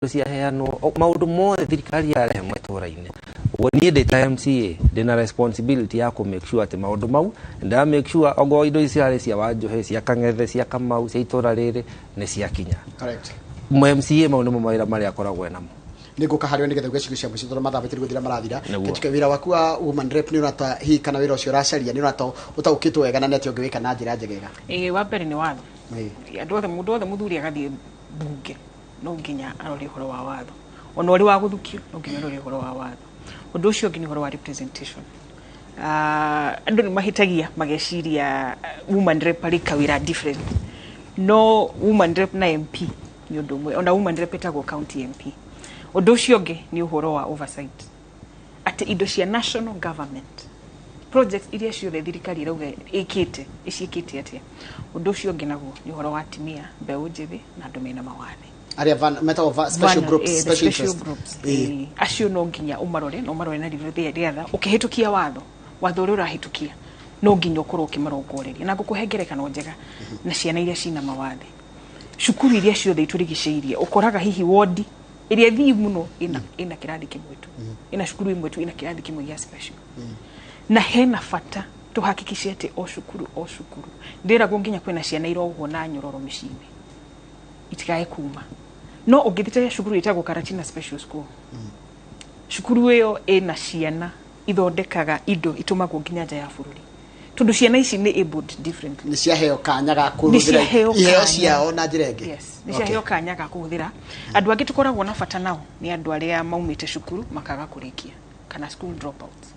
Ciaheanwo maũndũ mothe thirikari yarehe matũra-inĩ, ũguo niĩ ndĩ ta MCA ndĩna responsibility ya kũ make sure atĩ maũndũ mau ndĩra make sure okorwo indo ici ciarĩ cia Wanjohi, cia Kang'ethe, cia Kamau, cia itũra rĩrĩ nĩ ciakinya. Mo MCA mau nĩmo mawĩra marĩa akoragwo namo. Nĩ ngũka harĩ nĩgetha uge ciugo cia mũico tondũ mathaa maitũ nĩ gũthira marathira. Nĩguo. Kĩtuke wĩra waku wa woman rep nĩ ũrata hihi kana wĩra ũcio ũracaria nĩ ũrata ũtaũkĩtwo wega na nĩ atĩa ũngĩwĩka na njĩra njegega? Ĩĩ, wa mbere nĩ watho. Andũ othe, mũndũ wothe mũthuri agathiĩ mbunge no nginya arore ũhoro wa watho, ona ũrĩ wa gũthukio no nginya ũrore ũhoro wa watho. Ũndũ ũcio ũngĩ nĩ ũhoro wa representation. Andũ nĩ mahĩtagia mageciria woman rep arĩ kawĩra different, no woman rep na MP nĩ ũndũ ũmwe, ona woman rep ĩtagwo county MP. Ũndũ ũcio ũngĩ nĩ ũhoro wa oversight, atĩ indo cia national government projects iria ciothe thirikari ĩrauga ĩkĩte, ĩciĩkĩte atĩa. Ũndũ ũcio ũngĩ naguo nĩ ũhoro wa atumia, mbeũ njĩthĩ na andũ mena mawathe. Arĩa metagwo special groups, the special special interest. Groups. Acio no nginya ũmarore na ũmarore na ritho rĩa tha ũkĩhĩtũkia watho. Watho ũrĩa ũrahĩtũkia no nginya ũkorwo ũkĩmarongoreria, na ngũkũhe ngerekano njega na ciana iria cina mawathe. Cukuru iria ciothe itũrigicĩirie, ũkoraga hihi wodi ĩrĩa thiu mũno ĩna kĩrathi kĩmwe tu, ĩna cukuru ĩmwe tu ĩna kĩrathi kĩmwe gĩa special, na hena bata tũhakikice atĩ o cukuru o cukuru ndĩragwo nginya kwĩna ciana irohwo na nyororo mĩciĩ-inĩ itikae kuma. No ũngĩthĩ cukuru ĩtagwo Karatina Special School, cukuru ĩyo ĩna ciana ithondekaga indo itũmagwo nginya nja ya bũrũri, tondũ ciana ici nĩ abled differently. Nĩ ciaheo kanya ga Nĩ kũhũthĩra ciaheo iheo kanya. ciao na njĩra ĩngĩ. Yes, nĩ ciaheo kanya ga kũhũthĩra. Andũ angĩ tũkoragwo na bata nao nĩ andũ arĩa maumĩte cukuru makaga kũrĩkia, kana school dropouts.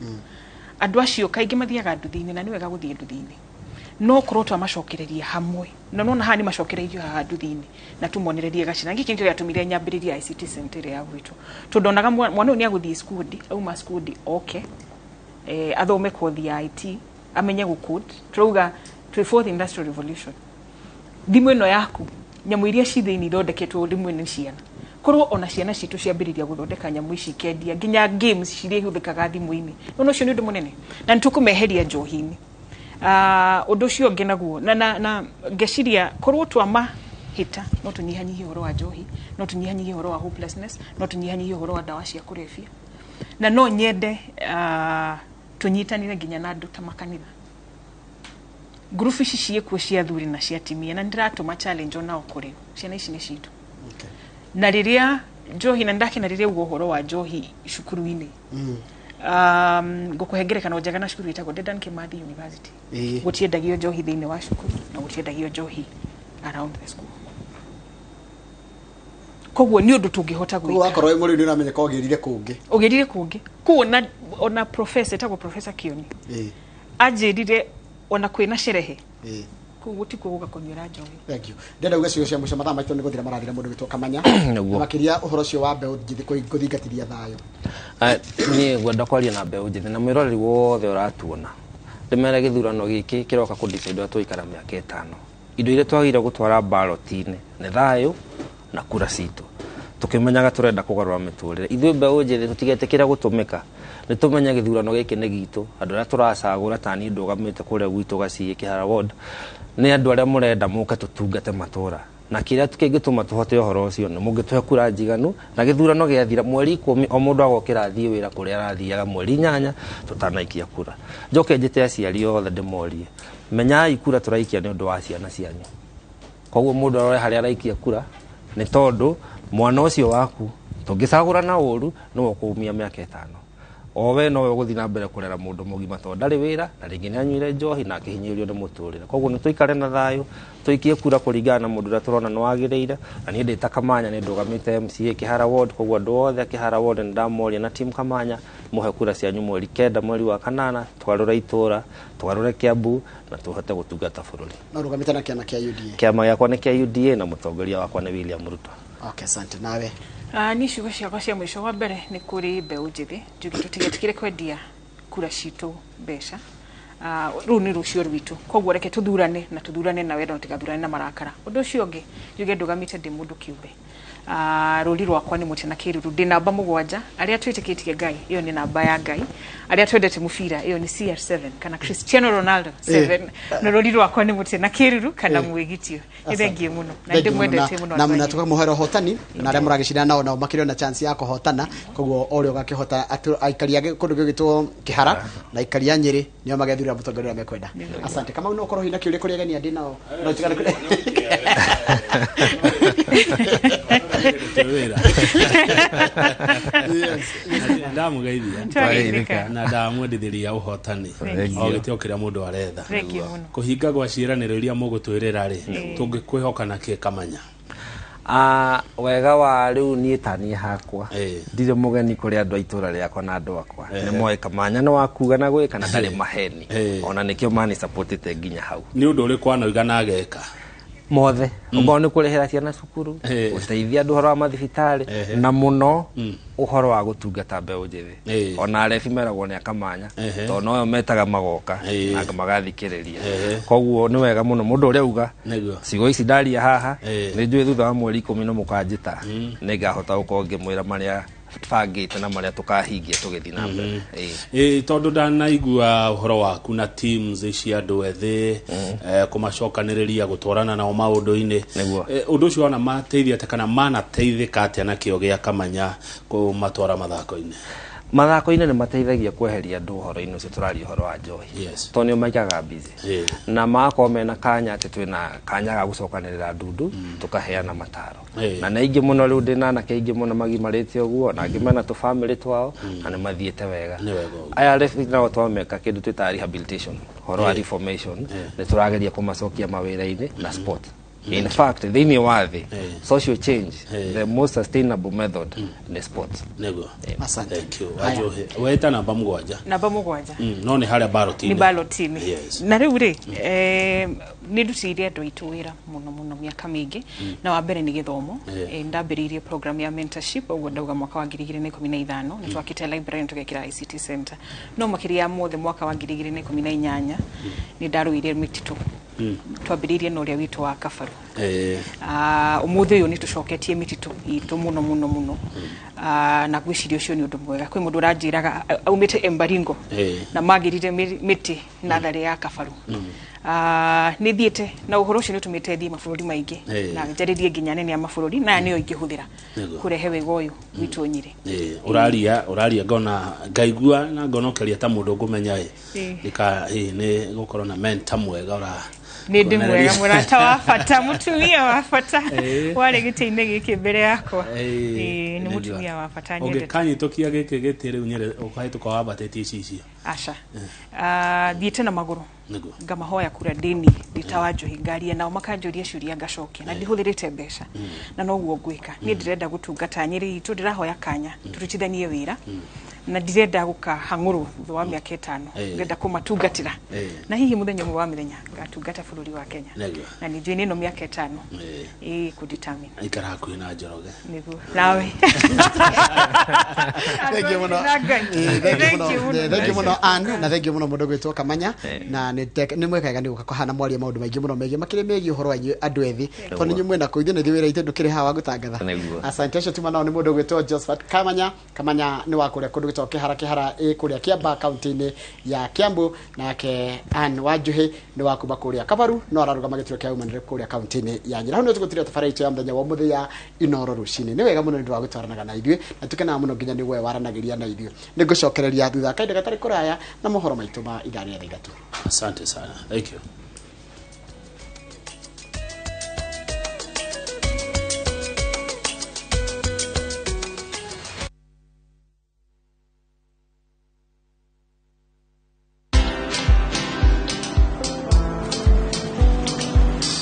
Andũ acio kaingĩ mathiaga nduthi-inĩ, na nĩ wega gũthiĩ nduthi-inĩ, no korwo twamacokereria hamwe na nona haha nĩ macokereirio haha nduthi-inĩ na tũmonererie gacĩra. Gĩkĩ nĩkĩo gĩatũmire nyambĩrĩrie ICT center ĩrĩa ya gwitũ, tondũ onaga mwana ũyũ nĩ agũthiĩ skudi, auma skudi oke athome kothi ya IT, amenye gũcode. Tũrauga twĩ fourth industrial revolution. Thimũ ĩno yaku, nyamũ iria ci thĩinĩ ithondeketwo rĩmwe nĩ ciana. Korwo ona ciana citũ ciambĩrĩria gũthondeka nyamũ ici, ikendia nginya games iria ihũthĩkaga thimũ-inĩ, nona ũcio nĩ ũndũ mũnene na nĩ tũkũmeheria njohi-inĩ. Ũndũ ũcio ũngĩ naguo na ngeciria korwo twamahĩta no tũnyihanyihie ũhoro wa njohi, no tũnyihanyihie ũhoro wa hopelessness, no tũnyihanyihie ũhoro wa ndawa cia kũrebia. Na no nyende tũnyitanĩre nginya na andũ ta makanitha. Ngurubu ici ciĩkuo cia athuri na cia atumia, na nĩndĩratũma challenge onao kũrĩ o. Ciana ici nĩ citũ. Na rĩrĩa njohi, na ndakena rĩrĩa uga ũhoro wa njohi cukuru-inĩ, ngũkũhe ngerekano njega na cukuru ĩtagwo Dedan Kimathi University. Gũtiendagio njohi thĩinĩ wa cukuru na gũtiendagio njohi around the school, koguo nĩ ũndũ tũngĩhota Koguo gwĩka. Wakorwo wĩ mũrĩu nĩ ũramenyeka ũgĩrire kũngĩ. Ũgĩrire kũngĩ koguo ona professor ĩtagwo Professor Kioni anjĩrire ona kwĩna sherehe kũu gũtikuo gũka kũnyuĩra njohi. Thank you. Ndĩrenda uge ciugo cia mũico, mathaa maitũ nĩ gũthira marathira, mũndũ wĩtwo Kamanya. Nĩguo. Na makĩria ũhoro ũcio wa mbeũ njĩthĩ kũthingatithia thayũ. Niĩ ngwenda kwaria na mbeũ njĩthĩ na mwĩroreri wothe ũratuona, ndĩmere gĩthurano gĩkĩ kĩroka kũ decide ũrĩa tũikara mĩaka 5. Indo iria twagĩrĩire gũtwara ballot-inĩ nĩ thayũ na kura citũ, tũkĩmenyaga tũrenda kũgarũra mĩtũrĩre. Ithuĩ mbeũ njĩthĩ tũtigetĩkĩre gũtũmĩka, nĩ tũmenye gĩthurano gĩkĩ nĩ gitũ. Andũ arĩa tũracagũra, ta niĩ ndũgamĩte kũrĩa gwitũ Gaciĩ Kĩhara ward, nĩ andũ arĩa mũrenda mũke tũtungate matũra, na kĩrĩa kĩngĩtũma tũhote ũhoro ũcio nĩ mũngĩtũhe kura njiganu, na gĩthurano gĩathira mweri 10 o mũndũ agokĩra athiĩ wĩra kũrĩa arathiaga mweri 8 tũtanaikia kura. Njoke njĩte aciari othe ndĩmorie, menyai kura tũraikia nĩ ũndũ wa ciana cianyu. Koguo mũndũ arore harĩa araikia kura, nĩ tondũ mwana ũcio waku tũngĩcagũra na ũru nĩwe ũkũumia mĩaka 5, o we nowe ũgũthiĩ na mbere kũrera mũndũ mũgima tondũ ndarĩ wĩra na rĩngĩ nĩ anyuire njohi na akĩhinyĩrĩrio nĩ mũtũrĩre. Koguo nĩ tũikare na thayũ, tũikie kura kũringana na mũndũ ũrĩa tũrona nĩ wagĩrĩire. Na niĩ ndĩ ta Kamanya nĩ ndũgamĩte MCA Kĩhara ward, koguo andũ othe a Kĩhara ward nĩ ndamoria na team Kamanya mũhe kura cianyu mweri 9 mweri wa kanana, tũgarũre itũra, tũgarũre Kiambu na tũhote gũtungata bũrũri. Na ũrũgamĩte na kĩama kĩa UDA? Kĩama gĩakwa nĩ kĩa UDA na mũtongoria wakwa nĩ William Ruto. Okay, asante. Nawe? Niĩ ciugo ciakwa cia mũico, wa mbere nĩ kũrĩ mbeũ njĩthĩ, njuge tũtigetikĩre kwendia kura citũ mbeca. Rũu nĩ rũcio rwitũ, koguo reke tũthurane na tũthurane na wendo na tũtigathurane na marakara. Ũndũ ũcio ũngĩ njuge ndũgamĩte ndĩ mũndũ kĩũmbe. Rũri rwakwa nĩ mũtĩ na kĩruru, ndĩ namba 7. Arĩa twĩtĩkĩtie Ngai, ĩyo nĩ namba ya Ngai. Arĩa twendete mũbira, ĩyo nĩ CR7 kana Cristiano Ronaldo 7. Na rũri rwakwa nĩ mũtĩ na kĩruru kana mwĩgitio. Nĩ thengiũ mũno na ndĩmwendete mũno. Na tũkamũhoera ũhotani na arĩa mũragĩcindana nao nao makĩrĩ na chance ya kũhotana, koguo o ũrĩa ũgakĩhota aikari a kũndũ gĩgwĩtwo Kĩhara na aikari a Nyĩrĩ nĩo magethurĩra mũtongoria ũrĩa mekwenda. Asante. Kamau, no ũkorwo hihi na kĩũria kũrĩ ageni andĩ nao no tigane Ndamũgeithia na ndamwendithĩria ũhotani o gĩtĩo kĩrĩa mũndũ aretha. Kũhinga gwa ciĩranĩro iria mũgũtwĩrĩra rĩ, tũngĩkwĩhoka na kĩ Kamanya? Wega wa rĩu niĩ ta niĩ hakwa ndirĩ mũgeni kũrĩ andũ a itũra rĩakwa na andũ akwa nĩ moĩ Kamanya nĩ wa kuga na gwĩka na ndarĩ maheni, ona nĩkĩo mani supportĩte nginya hau. Nĩ ũndũ ũrĩkũ anoiga na ageka? Mothe, okorwo nĩ kũrĩhĩra ciana cukuru, gũteithia andũ ũhoro wa mathibitarĩ, na mũno ũhoro wa gũtungata mbeũ njĩthĩ. Ona arebi meragwo nĩ akamanya tondũ noyo metaga magoka na magathikĩrĩria. Koguo nĩ wega mũno mũndũ ũrĩa uga ciugo ici ndaria haha, nĩ njũĩ thutha wa mweri 10 no mũkanjĩta, nĩ ngahota gũkorwo ngĩmwĩra marĩa bangĩte na marĩa tũkahingia tũgĩthiĩ na mbere. Tondũ ndanaigua ũhoro waku na teams cia andũ ethĩ, kũmacokanĩrĩria gũtwarana nao maũndũ-inĩ, ũndũ ũcio ona mateithia atĩa kana manateithĩka atĩa na kĩo gĩa Kamanya kũmatwara mathako-inĩ? Mathako-inĩ nĩ mateithagia kweheria andũ ũhoro-inĩ ũcio tũraria ũhoro wa njohi, tondũ nĩo maikaga busy na magakorwo mena kanya atĩ twĩna kanya ga gũcokanĩrĩra ndundu tũkaheana mataro. Na nĩ aingĩ mũno rĩu ndĩna anake aingĩ mũno magimarĩte ũguo, na angĩ mena tũbamĩrĩ twao na nĩ mathiĩte wega. Aya rebi nao twameka kĩndũ twĩtaga rehabilitation, ũhoro wa reformation, nĩ tũrageria kũmacokia mawĩra-inĩ na sport. In fact, thĩinĩ wa thĩ, social change, the most sustainable method nĩ sports. Nĩguo. Asante. Thank you. Wanjohi, weta namba 7. Namba 7. No nĩ harĩa ballot-inĩ. Nĩ ballot-inĩ. Na rĩu rĩ, nĩ ndutĩire andũ aitũ wĩra mũno mũno mĩaka mĩingĩ, na wa mbere nĩ gĩthomo. Ndambĩrĩirie program ya mentorship ũguo ndauga mwaka wa 2015, nĩ twakĩte library na tũgekĩra ICT center. No makĩria ya mothe mwaka wa 2018 nĩ ndarũire mĩtitũ. Twambĩrĩirie na ũrĩa witũ wa Kabaru. Ũmũthĩ ũyũ nĩ tũcoketie mĩtitũ itũ mũno mũno mũno. Na ngwĩciria ũcio nĩ ũndũ mwega. Kwĩ mũndũ ũranjĩraga aumĩte Embaringo na magĩrire mĩtĩ natharĩ ya Kabaru. Nĩ thiĩte na ũhoro ũcio nĩ ũtũmĩte thiĩ mabũrũri maingĩ na njarĩrie nginya nene ya mabũrũri, na aya nĩyo ingĩhũthĩra kũrehe wega ũyũ witũ Nyĩrĩ. Ũraria ngona ngaigua na ngona ũkĩaria ta mũndũ ngũmenya nĩ gũkorwo na mentor mwega ũra nĩ ndĩ mwega, mũrata wa bata, mũtumia wa bata warĩ gĩtĩ-inĩ gĩkĩ mbere yakwa. Nĩ mũtumia wa bata nyendete. Ũngĩkanyitũkia gĩkĩ gĩtĩ rĩu Nyĩrĩ ũkahĩtũka wambatĩtie icicio? Aca. Thiĩte na magũrũ ngamahoya kura ndĩni ndĩ ta Wanjohi, ngaria nao makanjũria ciũria ngacokia, na ndihũthĩrĩte mbeca, na noguo ngwĩka. Niĩ ndĩrenda gũtungata Nyĩrĩ itũ, ndĩrahoya kanya tũrutithanie wĩra, na ndirenda gũkahang'ũrwo thutha wa mĩaka 5, ndĩrenda kũmatungatĩra, na hihi mũthenya ũmwe wa mĩthenya ngatungata bũrũri wa Kenya, na nĩ njũĩ nĩ ĩno mĩaka 5 ĩkũ-determine. Ikara hakuhĩ na Njoroge. Nĩguo nawe. Thank you mũno. Thank you mũno Ann, na thank you mũno mũndũ gwĩtwo Kamanya, na nĩ mwekaga nĩ gũka kũhana mwaria maũndũ maingĩ mũno megiĩ makĩria megiĩ ũhoro wa inyuĩ andũ ethĩ, tondũ nĩ inyuĩ mwena kũu, ithuĩ nĩ ithuĩ wĩra itũ ndũkĩrĩ haha wa gũtangatha. Asante. Acio tuma nao nĩ mũndũ gwĩtwo Josephat Kamanya. Kamanya nĩ wa kũrĩa kũndũ gwĩtwo Kĩhara, Kĩhara ĩ kũrĩa Kĩamba kaunti-inĩ ya Kiambu, nake Ann Wanjohi nĩ wa kuma kũrĩa Kabaru, no ararũgama gĩturwa kĩa Women Rep kũrĩa kaunti-inĩ ya Nyĩrĩ. Hau nĩho tũgũtiria tabarĩra itũ ya mũthenya wa ũmũthĩ ya Inooro rũcinĩ. Nĩ wega mũno nĩ ũndũ wa gũtwaranaga na ithuĩ, na tũkenaga mũno nginya nĩ we waranagĩria na ithuĩ. Nĩ ngũcokereria thutha kahinda gatarĩ kũraya na mohoro maitũ ma ithaa rĩa 3. Asante sana. Thank you.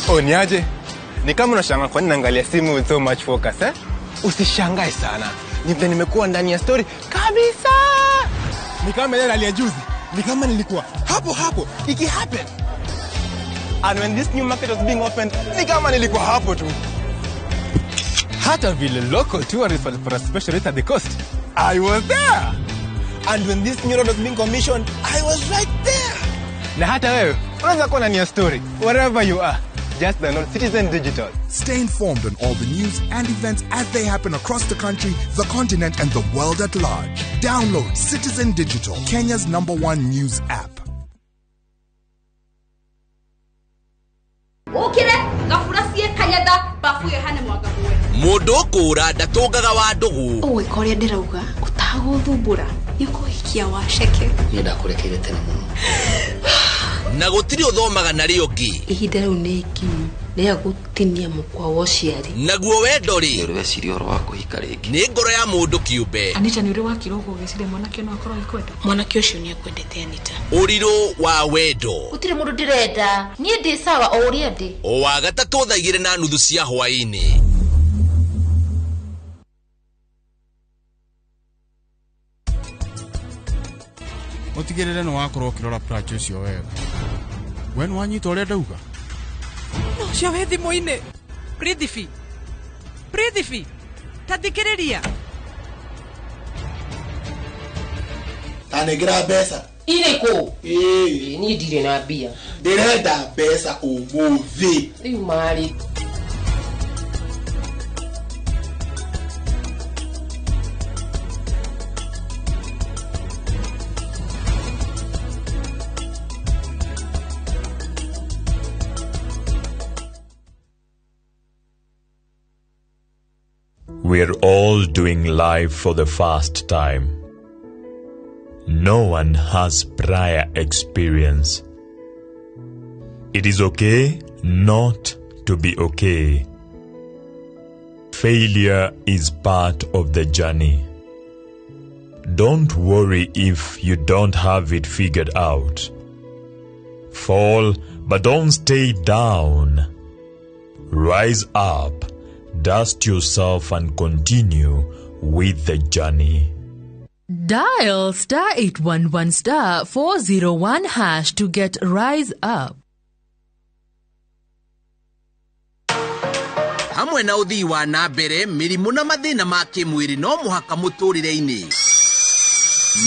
Oh, niaje? Ni kama unashangaa kwa nini naangalia simu with so much focus, eh? Usishangae sana. Ni vile nimekuwa ndani ya story kabisa. Ni kama ile rally ya juzi. Ni kama nilikuwa hapo hapo iki happen. And when this new market was being opened, ni kama nilikuwa hapo tu. Hata vile local tourists walipata special rate at the coast, I was there. And when this new road was being commissioned, I was right there. Na hata wewe unaweza kuwa ndani ya story wherever you are. Just download Citizen Digital. Stay informed on all the news and events as they happen across the country, the continent, and the world at large. Download Citizen Digital, Kenya's #1 news app. Mundu kura ndatungaga wa ndugu ũgwĩka ũrĩa ndĩrauga ũtagũthumbũra nĩ ũkũhikia waceke. Niĩ ndakũrekeire tene mũno na gũtirĩ ũthomaga narĩo ngĩ. Ihinda rĩu nĩ ikinyu rĩa gũtinia mũkwa wa ũciari. Naguo wendo rĩ, nĩ weciria ũhoro wa kũhika rĩngĩ nĩ ngoro ya mũndũ kĩũmbe. Anita, nĩ ũrĩ wakira ũguo ũgĩciria mwanake no akorwo agĩkwenda? Mwanake ũcio nĩ akwendete Anita. Ũrirũ wa wendo. Gũtirĩ mũndũ ndĩrenda, niĩ ndĩ sawa o ũrĩa ndĩ. O wa gatatũ thaa 2:30 cia hwaĩ-inĩ. Ũtigĩrĩre nĩ wakorwo ũkĩrora Platch ũcio wega. We nĩ wanyita ũrĩa ndauga? No ũcio wĩ thimũ-inĩ. Prithibi, Prithibi, ta thikĩrĩria. Tanengera mbeca. Irĩkũ? Ĩĩ. Niĩ ndirĩ na mbia. Ndĩrenda mbeca ũmũthĩ. Rĩu marĩ. We're all doing life for the first time. No one has prior experience. It is okay not to be okay. Failure is part of the journey. Don't worry if you don't have it figured out. Fall, but don't stay down. Rise up. Dust yourself and continue with the journey. Dial *811 *401# to get Rise Up. Hamwe na ũthii wa na mbere, mĩrimũ na mathĩna ma kĩmwĩrĩ no mũhaka mũtũrĩre-inĩ.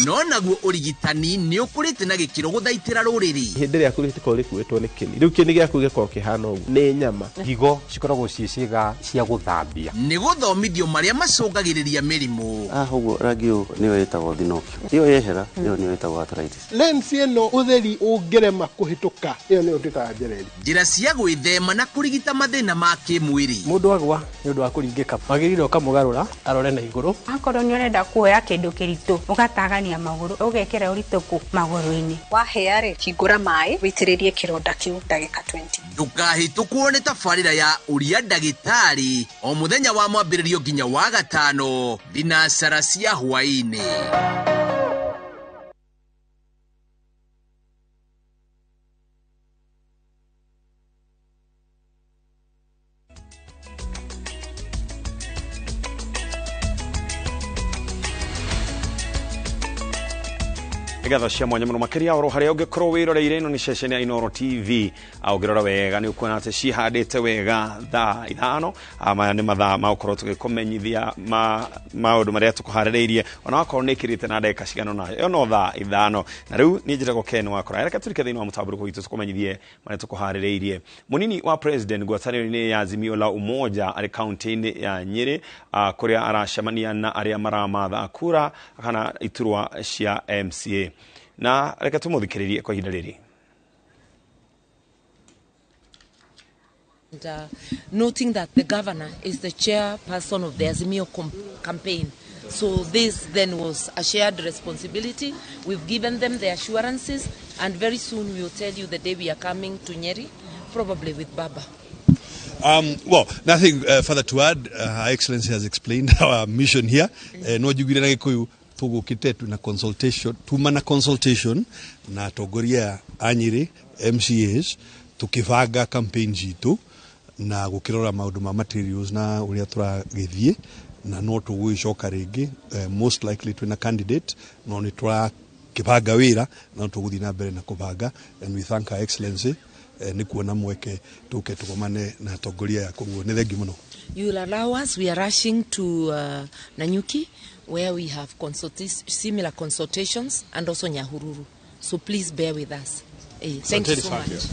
No naguo ũrigitani nĩ ũkũrĩte na gĩkĩro gũthaitĩra rũrĩrĩ. Hĩndĩ ĩrĩa rĩkoragwo rĩkuĩtwo nĩ kĩni, rĩu kĩni gĩaku gĩkoragwo kĩhana ũguo nĩ nyama. Higo cikoragwo ciĩ ciĩga cia gũthambia. Nĩ gũthomithio marĩa macũngagĩrĩria mĩrimũ. Ũguo rangi ũyũ nĩyo ĩtagwo thinokio, ĩyo yehera ĩyo nĩyo ĩtagwo arthritis. Lens ĩno ũtheri ũngĩrema kũhĩtũka ĩyo nĩyo twĩtaga njereri. Njĩra cia gwĩthema na kũrigita mathĩna ma kĩmwĩrĩ. Mũndũ agwa nĩ ũndũ wa kũringĩka wagĩrĩire ũkamũgarũra arore na igũrũ. Akorwo nĩ ũrenda kuoya kĩndũ kĩritũ ũgatagania magũrũ ũgekĩra ũritũ kũ magũrũ-inĩ. Wahĩa rĩ, hingũra maĩ wĩitĩrĩrie kĩronda kĩu ndagĩka 20. Ndũkahĩtũkwo nĩ tabarĩra ya ũria ndagĩtarĩ o mũthenya wa mwambĩrĩrio nginya wa gatano thinacara cia hwaĩ-inĩ. Ngatho cia mwanya muno makiria oro haria ungikorwo wiroreire ino ni ceceni ya Inooro TV. Ũngĩrora wega nĩ ũkuona atĩ cihandĩte wega thaa 5. Maya nĩ mathaa ma gũkorwo tũgĩkũmenyithia maũndũ marĩa tũkũharĩrĩirie ona wakorwo nĩ ĩkĩrĩte na ndagĩka cigana ũna, ĩyo no thaa 5. Na rĩu niĩ njĩtagwo Ken Wakora. Reke tũrike thĩinĩ wa mũtambũrũko witũ tũkũmenyithie marĩa tũkũharĩrĩirie. Mũnini wa president ngwatanĩro-inĩ ya Azimio la Umoja arĩ kaunti-inĩ ya Nyĩrĩ, kũrĩa aracemania na arĩa maramatha kura kana iturwa cia MCA. Na reke tũmũthikĩrĩrie kwa ihinda rĩrĩ. And, noting that the governor is the chairperson of the Azimio campaign. So this then was a shared responsibility. We've given them the assurances, and very soon we will tell you the day we are coming to Nyeri, probably with Baba. Well, nothing further to add. Her Excellency has explained our mission here. No njugire na Gikuyu tugukite tuna consultation, tuma na consultation na atongoria a Nyeri MCAs tukibanga campaign citu na gukirora maundu ma materials na uria turagithie na no tugwicoka ringi, most likely twina candidate no ni turakibanga wira na tuguthi na mbere na kubanga, and we thank Her Excellency ni kuona mweke tuke tugomane na atongoria ya koguo ni thengi muno. You will allow us, we are rushing to Nanyuki where we have similar consultations and also Nyahururu. So please bear with us. Thank you so much.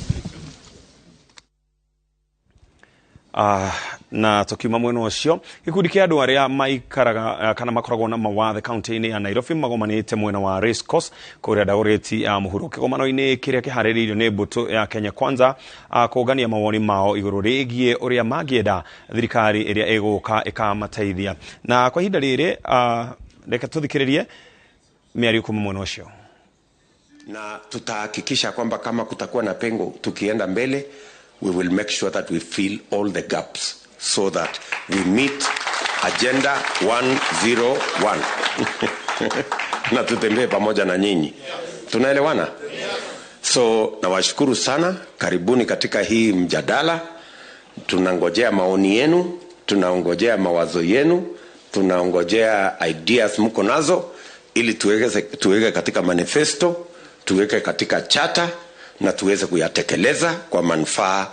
Na tukiuma mwena ũcio, gĩkundi kĩa andũ arĩa maikaraga kana makoragwo na mawathe kaunti-inĩ ya Nairobi magomanĩte mwena wa Race Course kũrĩa Dagoretti ya mũhuro kĩgomano-inĩ kĩrĩa kĩharĩrĩirio nĩ mbũtũ ya Kenya Kwanza kũngania mawoni mao igũrũ rĩgiĩ ũrĩa mangĩenda thirikari ĩrĩa ĩgũka ĩkamateithia. Na kwa ihinda rĩrĩ, reke tũthikĩrĩrie mĩario kuma mwena ũcio. Na tutahakikisha kwamba kama kutakuwa na pengo tukienda mbele, we will make sure that we fill all the gaps so that we meet agenda 101 na tutembee pamoja na nyinyi. Tunaelewana? So nawashukuru sana, karibuni katika hii mjadala. Tunangojea maoni yenu, tunaongojea mawazo yenu, tunaongojea ideas mko nazo ili tuweke katika manifesto, tuweke katika chata na tuweze kuyatekeleza kwa manufaa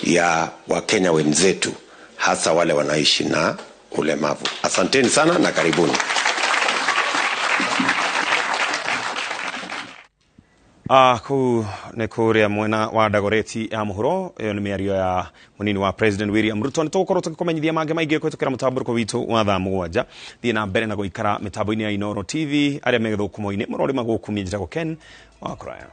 ya Wakenya wenzetu, hasa wale wanaishi na ulemavu. Asanteni sana na karibuni. Kuu nĩ kũrĩa mwena wa Dagoretti ya mũhuro. Ĩyo nĩ mĩario ya mũnini wa President William Ruto. Nĩ tũgũkorwo tũgĩkũmenyithia mangĩ maingĩ kũhĩtũkĩra mũtambũrũko witũ wa thaa 7. Thiĩ na mbere na gũikara mĩtambo-inĩ ya Inooro TV. Arĩa me gĩthũkũmo-inĩ mũrori magũkumia. Njĩtagwo Ken wa Kũraya.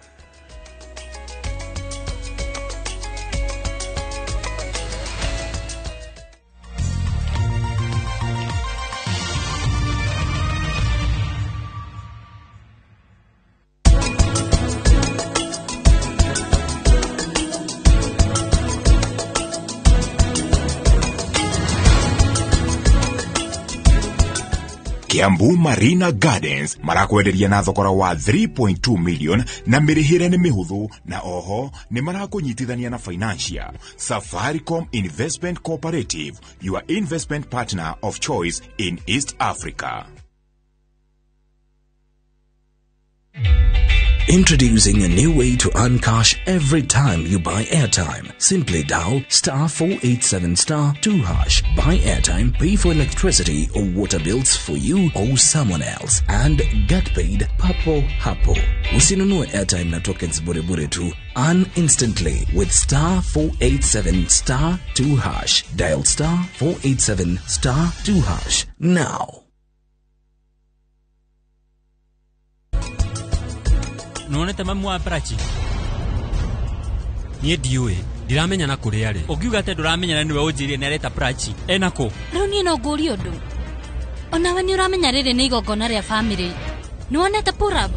Kiambu Marina Gardens marakwenderia na thogora wa 3.2 million na mĩrĩhĩre nĩ mĩhũthũ, na oho nĩ marakũnyitithania na financial. Safaricom Investment Cooperative, your investment partner of choice in East Africa. Introducing a new way to earn cash every time you buy airtime. Simply dial star 487 star 2 hash. Buy airtime, pay for electricity or water bills for you or someone else, and get paid papo hapo. Usinunue airtime na tokens bure bure tu. Earn instantly with star 487 star 2 hash. Dial star 487 star 2 hash now. Nonete mamu wa Prachi. Niĩ ndiũĩ, ndiramenya na kũrĩa arĩ. Ũngiuga atĩ ndũramenya na nĩwe ũnjĩrire nĩ areta Prachi. Ena kũ? Rĩu niĩ no ngũrie ũndũ. Onawe nĩ ũramenya rĩrĩ nĩ igongona rĩa famĩlĩ. Nĩ wonete Purab?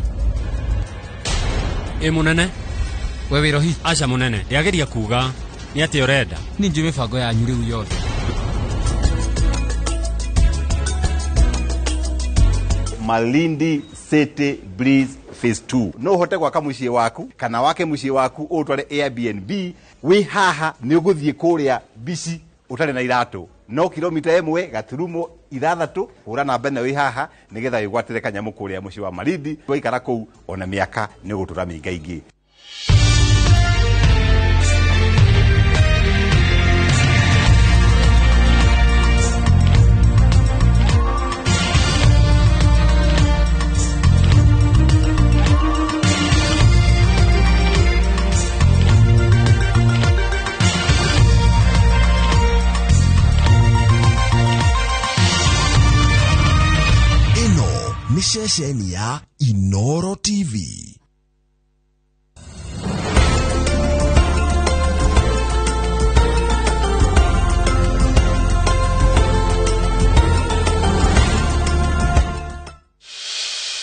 Ĩ mũnene. We wĩ rohi? Aca mũnene, ndĩageria kuga nĩ atĩ ũrenda. Niĩ njũĩ mĩbango yanyu rĩu yothe. Malindi City Breeze Phase 2. No uhote gwaka muciĩ waku kana wake muciĩ waku ũtware Airbnb. Wĩ haha nĩ ũgũthiĩ kũrĩa bici ũtarĩ na iratũ, no kilomita 1.6 hũra namba ĩno wĩ haha nĩgetha wĩgwatĩre kanyamũ kũrĩa mũciĩ wa Malindi. Waikara kũu ona mĩaka nĩ ũgũtũra mĩingaingĩ. Ceceni ya Inooro TV.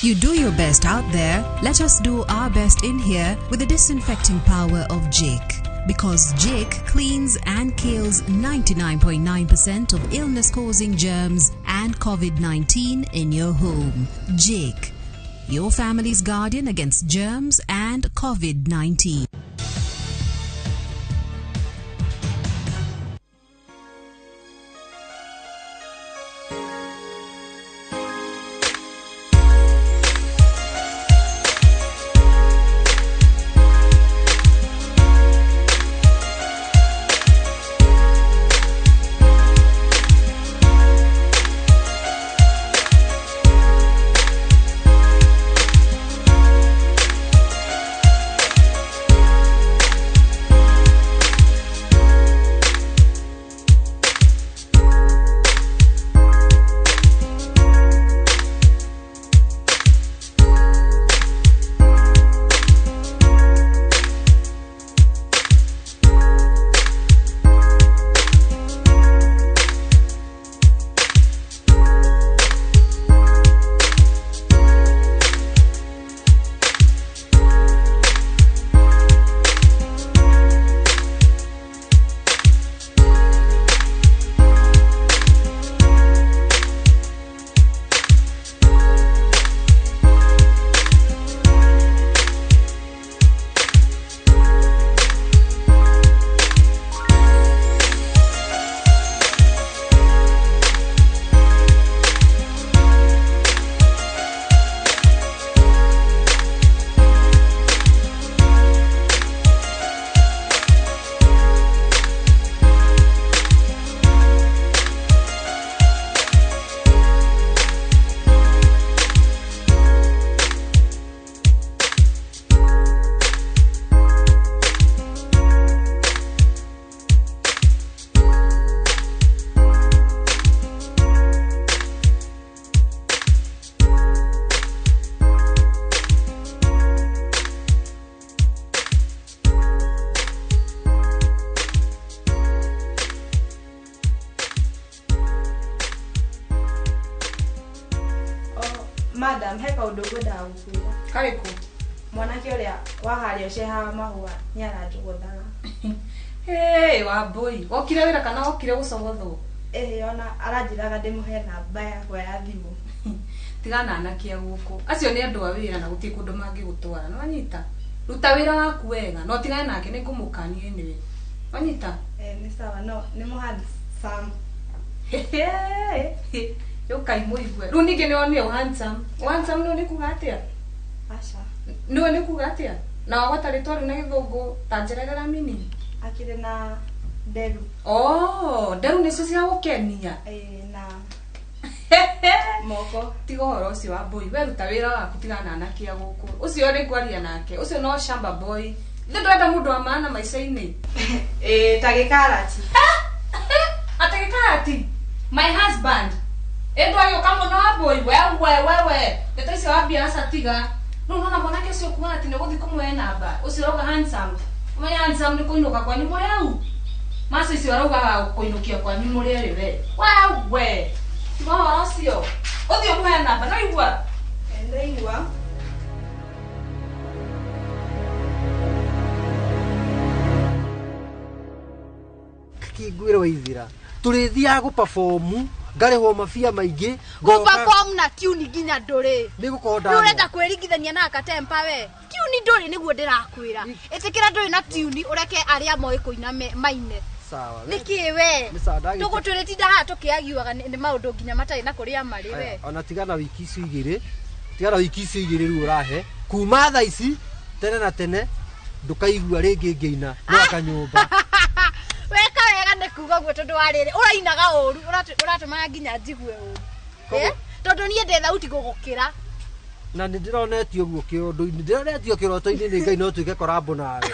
You do your best out there, let us do our best in here with the disinfecting power of Jake. Because Jake cleans and kills 99.9% of illness-causing germs and COVID-19 in your home. Jake, your family's guardian against germs and COVID-19. Madam, he kaũndũ ngwendaga gũkwĩra. Karĩkũ? Mwanake ũrĩa waharĩa ũcehaga mahũa nĩ aranjũgũthaga. Hey, Wambui, wokire wĩra kana wokire gũcogothwo? Ĩhĩ, ona aranjĩraga ndĩmũhe namba yakwa ya thimũ. Tigana anake a gũkũ. Acio nĩ andũ a wĩra na gũtirĩ kũndũ mangĩgũtwara. Nĩwanyita? Ruta wĩra waku wega, no tigane nake nĩngũmũkania anyway. Wanyita? Nĩ sawa, no nĩ mũ handsome. Yũkai mũigue. Rĩu ningĩ nĩwonire ũ handsome. Ũ handsome nĩũĩ nĩ kuga atĩa? Aca. Nĩũĩ nĩ kuga atĩa? Na wagweta rĩtwa rĩu na gĩthũngũ ta njererera meaning. Akĩrĩ na nderu. Oh, nderu nĩcio cia gũkenia. Ĩĩ, na moko. Tiga ũhoro ũcio Wambui, we ruta wĩra waku tigana na anake a gũkũ. Ũcio nĩ ngwaria nake, ũcio no shamba boy. Ithe ndũrenda mũndũ wa maana maica-inĩ. Ĩĩ, ta gĩkarati. Atĩ gĩkarati? My husband. Ĩ ndwagĩũka mũno Wambui, wewe. Ndeto icio wambia aca tiga. Rĩu nĩwona mwanake ũcio ũkuga atĩ nĩũgũthiĩ kũmũhe namba, ũcio ũrauga handsome. Ũmenye handsome nĩ kũinũka kwanyu mũrĩ au. Maco icio araugaga kũinũkia kwanyu mũrĩ erĩ we. Wewe. Tiga ũhoro ũcio. Ũthiĩ ũmũhe namba, nĩwaigua? Ndaigua. Kingwĩra waithira tũrĩthiaga gũ-perform ngarĩhwo mabia maingĩ Gũ-perform na tune nginya ndũrĩ. Nĩgũkorwo Rĩu ũrenda kwĩringithania na Akatempa we. Tune ndũrĩ nĩguo ndĩrakwĩra. Ĩtĩkĩra ndũrĩ na tune ũreke arĩa moĩ kũina maine. Sawa. Nĩkĩ we? Nĩ sawa, ndagĩte- Tũgũtũrĩtinda haha tũkĩagiuaga nĩ maũndũ nginya matarĩ na kũrĩa marĩ we. Ona tigana wiki icio igĩrĩ, tigana wiki icio igĩrĩ rĩu ũrahe kuma thaa ici tene na tene ndũkaigua rĩngĩ ngĩina mwaka nyũmba. Weka wega nĩ kuga ũguo tondũ wa rĩrĩ ũrainaga ũru ũratũmaga nginya njigue ũru. Tondũ niĩ ndĩ thauti gũgũkĩra. Na nĩ ndĩronetio ũguo kĩũndũ-inĩ, ndĩronetio kĩroto-inĩ nĩ Ngai no tuĩke korambo nawe.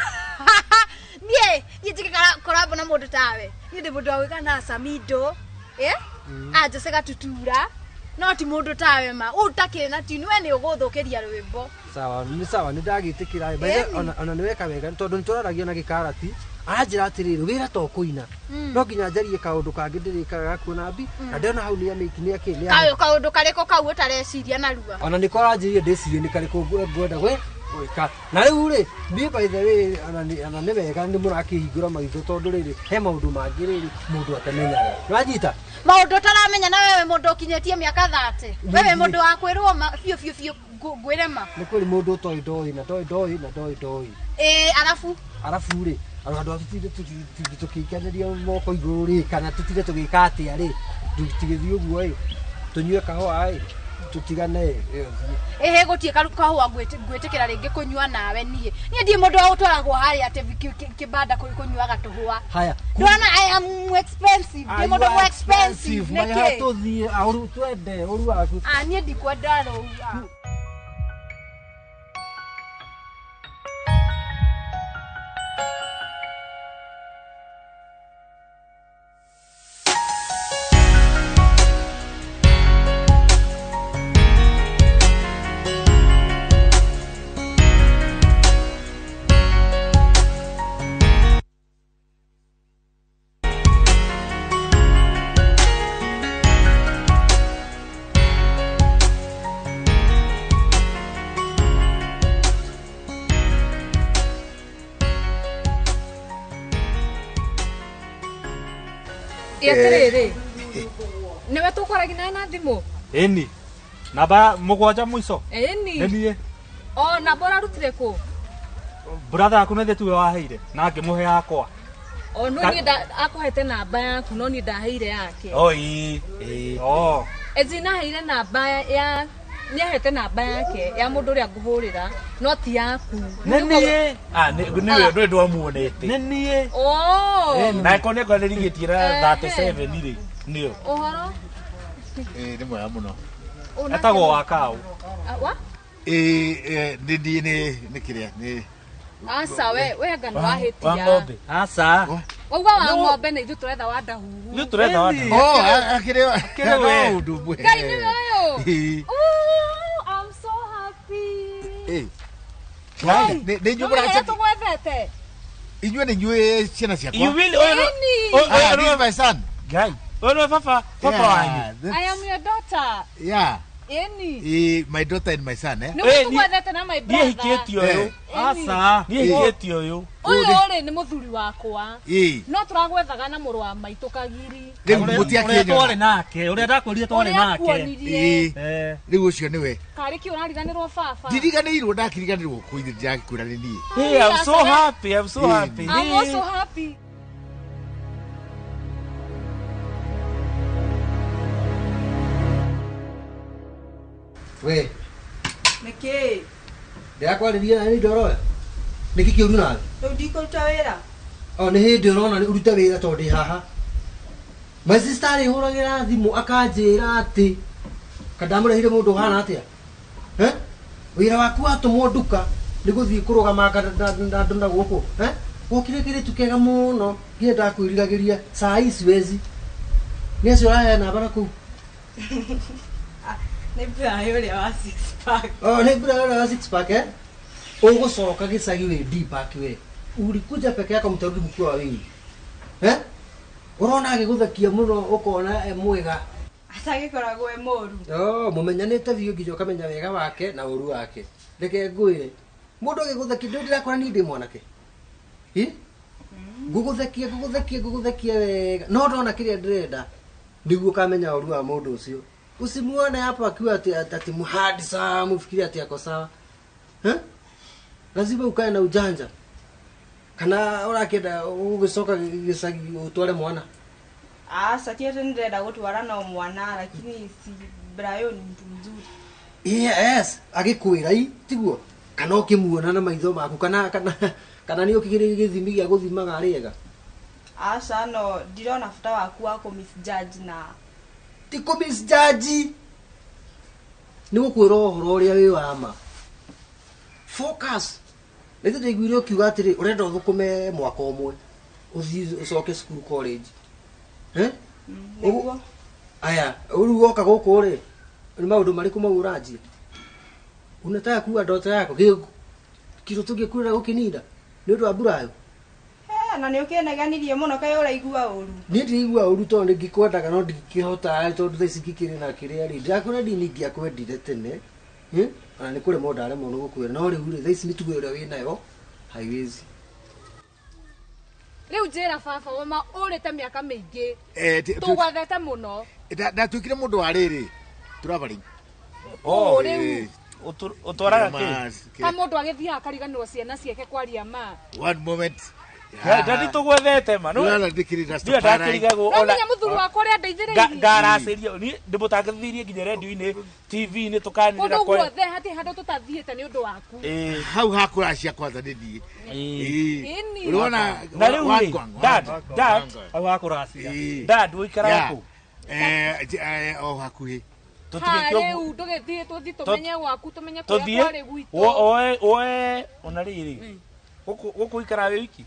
Niĩ njĩke korambo na mũndũ tawe. Niĩ ndĩ mũndũ wa gwĩka na Samido. A Jose Gatutura. No ti mũndũ tawe ma. Ũtakĩrĩ na tune we nĩ ũgũthũkĩria rwĩmbo. Sawa, nĩ sawa nĩ ndagĩtĩkĩra. By the way, ona nĩ weka wega tondũ nĩ tũraragia na gĩkarati. Aranjĩra atĩrĩrĩ wĩra to kũina. No nginya njarie kaũndũ kangĩ ndĩrĩkaga gakuona mbi na ndĩrona hau nĩ amĩki nĩ akĩ nĩ Kaũndũ karĩkũ kau ũtareciria narua. Ona nĩko aranjĩrire ndĩcirie nĩ karĩkũ ngwenda gwĩka. Na rĩu rĩ niĩ by the way ona nĩ wega nĩ mũrakĩhingũra maitho tondũ rĩrĩ he maũndũ mangĩ rĩrĩ mũndũ atamenyaga. Nĩwanyita? Maũndũ ũtaramenya na wewe mũndũ ũkinyĩtie mĩaka 30. Wewe mũndũ wa kwĩrwo biũ biũ biũ ngwĩre ma. Nĩ kũrĩ mũndũ ũtoĩ ndoĩ na ndoĩ ndoĩ na ndoĩ ndoĩ. Ĩĩ, arabu? Arabu rĩ andũ a tũtinde tũkĩikanĩria moko igũrũ rĩ kana tũtinde tũgĩka atĩa rĩ tũtigĩthiĩ ũguo ĩ tũnyue kahũa ĩ tũtigane ĩ. Ĩhĩ gũtirĩ kahũa ngwĩtĩkĩra rĩngĩ kũnyua nawe niĩ. Niĩ ndirĩ mũndũ wa gũtwaragwo harĩa atĩ kĩbanda kũnyuaga tũhũa. Haya. Ndona I am expensive. Ndĩ mũndũ mũ expensive nĩkĩ? Tũthiĩ aũru twende ũru waku. Ah niĩ ndikwenda rũu. Atĩrĩrĩ nĩwe tũkwaragia na thimũ? Ĩni namba 7 mũico. Ĩni nĩ niĩ. O namba ũrarutire kũ? Brother yaku nĩ tuwe waheire na ngĩmũhe yakwa. O no niĩ akũhete namba yaku no niĩ ndaheire yake. O ĩĩ ĩĩ. O ezi naheire namba ya nĩahete namba yake ya mũndũ ũrĩa ngũhũrĩra no ti yaku. Nĩ niĩ. Ah nĩ we ndwamuonete. Nĩ niĩ. Oh. Na ko nĩ kwanĩrigĩtie na 37 rĩ nĩyo. Ũhoro? Ĩĩ nĩ mwega mũno. Etagwo wa kaũ. Wa? Ĩĩ nĩ niĩ nĩ kĩrĩa nĩ Aca we anga nĩ wahĩtia. Wa ng'ombe. Aca. Wauga wa ng'ombe na ithuĩ tũretha wa ndahuhu. Ithuĩ tũretha wa ndahuhu. Oh, akĩrĩ we. Ũndũ ũmwe. Ngai nĩwe ũyũ. Oh, I'm so happy. Eh. Nĩ inyuĩ mũraceki. Tũgwethete. Inyuĩ nĩ inyuĩ ciana ciakwa. You will oh, this is my son. Ngai. Ũyũ nĩwe baba wanyu. I am your daughter. Yeah. Ĩni. Ĩĩ, my daughter and my son, eh? Nĩguo tũgwethete na my Niĩ brother. hikĩtie ũyũ. Aca. Niĩ hikĩtie ũyũ. Ũyũ rĩ nĩ mũthuri wakwa. Ĩĩ. No tũragwethaga na mũrũ wa maitũ Kagiri. Rĩu mũtiakĩnyona. Ũrĩa twarĩ nake, ũrĩa ndakwĩrire twarĩ Ũrĩa nake. akuonirie. Ĩĩ. Rĩu ũcio nĩwe. Karĩ kĩ ũrariganĩrwo baba? Ndiriganĩirwo, ndakiriganĩrwo kũ ithe ndĩrakwĩra nĩ niĩ. Hey, I'm so happy, I'm so happy. I'm also happy. We, Nĩkĩ? ndĩrakwarĩria na nĩ ndoroya. Nĩkĩ kĩũru nawe? Rĩu ndikũruta wĩra. O nĩ hĩndĩ ũrona nĩ ũrute wĩra tondũ ndĩ haha. My sister arĩhũragĩra thimũ akanjĩra atĩ kandamũrehire mũndũ ũhana atĩa? Eh? Wĩra waku watũmwo nduka nĩ gũthiĩ kũrũgama na andũ na gũkũ. Eh? Wokire kĩrĩtu kega mũno nginya ndakwĩriragĩria saa hii siwezi. Nĩ acio ũraheana namba na kũu. Nĩ Brian ũrĩa wa six pack. Oh, nĩ Brian ũrĩa wa six pack eh? Ũgũcoka gĩcagi wĩ D pack we. Ulikuja peke yako mtarudi mkiwa wawili. Eh? Ũrona agĩgũthekia mũno ũkona e mwega. Atagĩkoragwo e mũru. Oh, mũmenyanĩte biũ nginya ũkamenya wega wake na ũru wake. Reke ngwĩre. Mũndũ agĩgũthekia ndũ ndĩrakora niĩ ndĩ mwanake. Ĩ? Ngũgũthekia ngũgũthekia ngũgũthekia wega. No ndona kĩrĩa ndĩrenda nĩguo ũkamenya ũru wa mũndũ ũcio. Usimuone hapo akiwa ati ati muhadi sawa, mufikiri ati ako sawa. Eh? Lazima ukae na ujanja. Kana ũrakĩenda ũgĩcoka gĩcagi ũtware mwana. Aca ti atĩ nĩndĩrenda gũtwara no mwana lakini si Brian ni mtu mzuri. Yes, agĩkwĩra i tiguo kana ũkĩmuona na maitho maku kana kana kana nĩ ũkĩgĩrĩ gĩthimi gĩa gũthimaga rĩega. Aca no ndirona bata waku wa kũ misjudge na ti kũ misjudge nĩ gũkwĩra ũhoro ũrĩa wĩ wa ma. Focus. Nĩ ndaiguire ũkiuga atĩrĩ ũrenda ũthũkũme mwaka ũmwe ũthiĩ ũcoke cukuru college. Eh? Nĩguo. Aya, rĩu woka gũkũ rĩ nĩ maũndũ marĩkũ mau ũranjia? Unataka kuua ndoto yako kiro tũngĩkwĩra gũkĩninda nĩ ũndũ wa mburayo? Na nĩ ũkĩneganirie mũno kaĩ ũraigua ũru. Niĩ ndiraigua ũru tondũ nĩngĩkwendaga no ndingĩkĩhota tondũ thaa ici ngĩkĩrĩ na kĩrĩa rĩ ndirakwĩra ndini ingĩakwendire tene. Ona nĩ kũremwo ndaremwo nĩ gũkwĩra no rĩu rĩ thaa ici mĩtugo ĩrĩa wĩnayo haiwezi. Rĩu njĩra baba woma ũrĩte mĩaka mĩingĩ. Tũgwathete mũno. Ndatuĩkire mũndũ wa rĩrĩ traveling. Oh, rĩu ũtwaraga kĩ? Ta mũndũ agĩthiaga akariganĩrwo ciana ciake kwaria ma. One moment. Ndadi tũgwethete ma. Ndio ndakĩrigagwo ona. Nginya mũthuri wakwa ũrĩa ndeithĩrĩirie. Ngaracĩria niĩ ndĩmũtangĩthirie nginya radio-inĩ TV-inĩ tũkanĩrĩra kwa. Kũndũ guothe hatirĩ handũ tũtathiĩte nĩ ũndũ waku. Hau hakũracia kwanza nĩ niĩ. Ĩni. Ũrona na rĩu rĩ dad dad hau hakũracia. Dad ũikaraga kũ? O hakuhĩ. Rĩu ndũgĩthiĩ tũthiĩ tũmenye gwaku tũmenye kũrĩa kwarĩ gwitũ. Oe oe ona rĩrĩ gũkũ ikaraga wĩ wiki?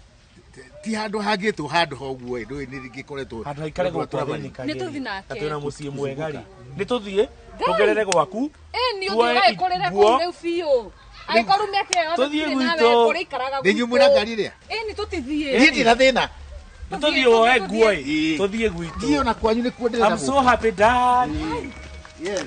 Ti handũ hangĩtwo handũ ho ũguo ĩ ndũĩ nĩ ngĩkoretwo handũ haikare gũkũ athĩni Nĩ tũthiĩ nake. Na twĩna mũciĩ mwega rĩ nĩ tũthiĩ tũgerere gwaku. Ĩni ũthiĩ ũgagĩkorĩre kũu rĩu biũ. Angĩkorwo mĩaka ĩyo yothe Tũthiĩ tũtirĩ nawe gwitũ. kũrĩa ikaraga Nĩ inyuĩ mwĩna ngari ĩrĩa? Ĩni tũtithiĩ. Niĩ ndirĩ na thĩna. Nĩ tũthiĩ woe nguo ĩ tũthiĩ gwitũ. Niĩ ona kwanyu nĩkuo ndĩrenda I'm so happy dad. Yes.